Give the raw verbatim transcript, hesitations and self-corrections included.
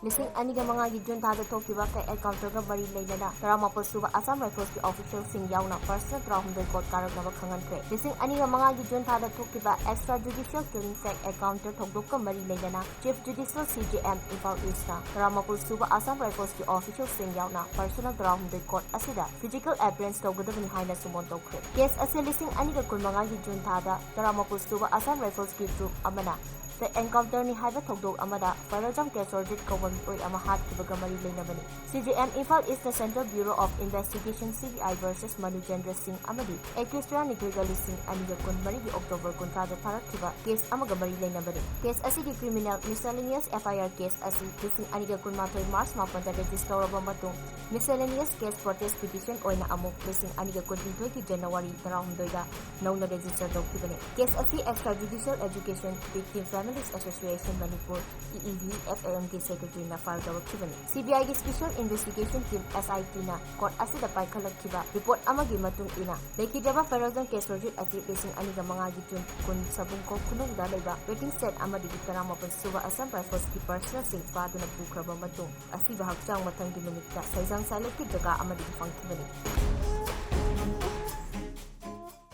ꯂꯤꯁꯤꯡ ꯑꯅꯤꯒ ꯃꯉꯥꯒꯤ ꯖꯨꯟ ꯊꯥꯗ ꯊꯣꯛꯈꯤꯕ ꯐꯦꯛ ꯑꯦꯟꯀꯥꯎꯟꯇꯔꯒ ꯃꯔꯤ ꯂꯩꯅꯅ ꯇꯔꯥꯃꯥꯄꯜ ꯁꯨꯕ ꯑꯁꯥꯝ ꯔꯥꯏꯐꯜꯁꯀꯤ ꯑꯣꯐꯤꯁꯤꯌꯦꯜꯁꯤꯡ ꯌꯥꯎꯅ ꯄꯔꯁꯅꯦꯜ ꯇꯔꯥꯍꯨꯝꯗꯣꯏ ꯀꯣꯔꯠ ꯀꯥꯔꯛꯅꯕ ꯈꯪꯍꯟꯈ꯭ꯔꯦ꯫ ꯂꯤꯁꯤꯡ ꯑꯅꯤꯒ ꯃꯉꯥꯒꯤ ꯖꯨꯟ ꯊꯥꯗ ꯊꯣꯛꯈꯤꯕ ꯑꯦꯛꯁꯇ꯭ꯔꯥ ꯖꯨꯗꯤꯁꯤꯌꯦꯜ ꯀꯤꯂꯤꯡ ꯐꯦꯛ ꯑꯦꯟꯀꯥꯎꯟꯇꯔ ꯊꯧꯗꯣꯛꯀ ꯃꯔꯤ ꯂꯩꯅꯅ ꯆꯤꯐ ꯖꯨꯗꯤꯁꯤꯌꯦꯜ ꯁꯤ ꯖꯦ ꯑꯦꯝ ꯏꯝꯐꯥꯜ ꯏꯁꯇ ꯇꯔꯥꯃꯥꯄꯜ ꯁꯨꯕ ꯑꯁꯥꯝ ꯔꯥꯏꯐꯜꯁꯀꯤ ꯑꯣꯐꯤꯁꯤꯌꯦꯜꯁꯤꯡ ꯌꯥꯎꯅ ꯄꯔꯁꯅꯦꯜ ꯇꯔꯥꯍꯨꯝꯗꯣꯏ ꯀꯣꯔꯠ ꯑꯁꯤꯗ ꯐꯤꯖꯤꯀꯦꯜ ꯑꯦꯄꯤꯌꯔꯦꯟꯁ ꯇꯧꯒꯗꯕꯅꯤ ꯍꯥꯏꯅ ꯁꯨꯃꯣꯟ ꯇꯧꯈ꯭ꯔꯦ꯫ ꯀꯦꯁ ꯑꯁꯤ ꯂꯤꯁꯤꯡ ꯑꯅꯤꯒ ꯀꯨꯟꯃꯉꯥꯒꯤ ꯖꯨꯟ ꯊꯥꯗ ꯇꯔꯥꯃꯥꯄꯜ ꯁꯨꯕ ꯑꯁꯥꯝ ꯔꯥꯏꯐꯜꯁꯀꯤ ꯒ꯭ꯔꯨꯞ ꯑꯃꯅ ꯐꯦꯛ ꯑꯦꯟꯀꯥꯎꯟꯇꯔꯅꯤ ꯍꯥꯏꯕ ꯊꯧꯗꯣꯛ ꯑꯃꯗ ꯐꯔꯖꯝ ꯀꯦꯁꯣꯔꯖꯤꯠ ꯀꯧꯕ ꯃꯤꯑꯣꯏ ꯑꯃ ꯍꯥꯠꯈꯤꯕꯒ ꯃꯔꯤ ꯂꯩꯅꯕꯅꯤ꯫ ꯁꯤ ꯖꯦ ꯑꯦꯝ ꯏꯝꯐꯥꯜ ꯏꯁꯅ central bureau of investigation, C B I, versus Manu Chandra Singh ꯑꯃꯗꯤ ꯑꯦꯀꯤꯁ ꯇꯔꯥꯅꯤꯊꯣꯏꯒ ꯂꯤꯁꯤꯡ ꯑꯅꯤꯒ ꯀꯨꯟꯃꯔꯤꯒꯤ ꯑꯣꯛꯇꯣꯕꯔ ꯀꯨꯟꯊ꯭ꯔꯥꯗ ꯊꯥꯔꯛꯈꯤꯕ ꯀꯦꯁ ꯑꯃꯒ ꯃꯔꯤ ꯂꯩꯅꯕꯅꯤ꯫ ꯀꯦꯁ ꯑꯁꯤꯒꯤ ꯀ꯭ꯔꯤꯃꯤꯅꯦꯜ ꯃꯤꯁꯦꯂꯤꯅꯤꯌꯁ ꯑꯦꯐ ꯑꯥꯏ ꯑꯥꯔ ꯀꯦꯁ ꯑꯁꯤ ꯂꯤꯁꯤꯡ ꯑꯅꯤꯒ ꯀꯨꯟꯃꯥꯊꯣꯏ ꯃꯥꯔꯆ ꯃꯥꯄꯟꯗ ꯔꯦꯖꯤꯁꯇꯔ ꯇꯧꯔꯕ ꯃꯇꯨꯡ, ꯃꯤꯁꯦꯂꯤꯅꯤꯌꯁ ꯀꯦꯁ ꯄ꯭ꯔꯣꯇꯦꯁ ꯄꯤꯇꯤꯁꯟ ꯑꯣꯏꯅ ꯑꯃꯨꯛ ꯂꯤꯁꯤꯡ ꯑꯅꯤꯒ ꯀꯨꯟꯅꯤꯊꯣꯏꯒꯤ ꯖꯅꯋꯥꯔꯤ ꯇꯔꯥꯍꯨꯝꯗꯣꯏꯗ ꯅꯧꯅ ꯔꯦꯖꯤꯁꯇꯔ ꯇꯧꯈꯤꯕꯅꯤ꯫ ꯀꯦꯁ ꯑꯁꯤ Extrajudicial Education Victim Families Association Manipur, E E V F A M ꯒꯤ ꯁꯦꯀ꯭ꯔꯦꯇꯔꯤꯅ ꯐꯥꯏꯜ ꯇꯧꯔꯛꯈꯤꯕꯅꯤ꯫ ꯁꯤ ꯕꯤ ꯑꯥꯏꯒꯤ ꯁ꯭ꯄꯦꯁꯤꯌꯦꯜ ꯏꯟꯚꯦꯁꯇꯤꯒꯦꯁꯟ ꯇꯤꯝ, ꯑꯦꯁ ꯑꯥꯏ ꯇꯤꯅ ꯀꯣꯔꯠ ꯑꯁꯤꯗ ꯄꯥꯏꯈꯠꯂꯛꯈꯤꯕ ꯔꯤꯄꯣꯔꯠ ꯑꯃꯒꯤ ꯃꯇꯨꯡ ꯏꯟꯅ, ꯂꯩꯈꯤꯗ꯭ꯔꯕ ꯐꯦꯔꯣꯖꯟ ꯀꯦꯁꯣꯔꯖꯤꯠ ꯑꯁꯤ ꯂꯤꯁꯤꯡ ꯑꯅꯤꯒ ꯃꯉꯥꯒꯤ ꯖꯨꯟ ꯀꯨꯟ ꯁꯕꯨꯡꯈꯣꯛ ꯈꯨꯅꯨꯡꯗ ꯂꯩꯕ ꯋꯦꯇꯤꯡ ꯁꯦꯠ ꯑꯃꯗꯒꯤ ꯇꯔꯥꯃꯥꯄꯜ ꯁꯨꯕ ꯑꯁꯥꯝ ꯔꯥꯏꯐꯜꯁꯀꯤ ꯄꯔꯁꯅꯦꯜꯁꯤꯡ ꯐꯥꯗꯨꯅ ꯄꯨꯈ꯭ꯔꯕ ꯃꯇꯨꯡ, ꯑꯁꯤꯕ ꯍꯛꯆꯥꯡ ꯃꯊꯪꯒꯤ ꯅꯨꯃꯤꯠꯇ ꯁꯩꯖꯥꯡ ꯁꯥꯏꯂꯠꯀꯤ ꯖꯒꯥ ꯑꯃꯗꯒꯤ ꯐꯪꯈꯤꯕꯅꯤ꯫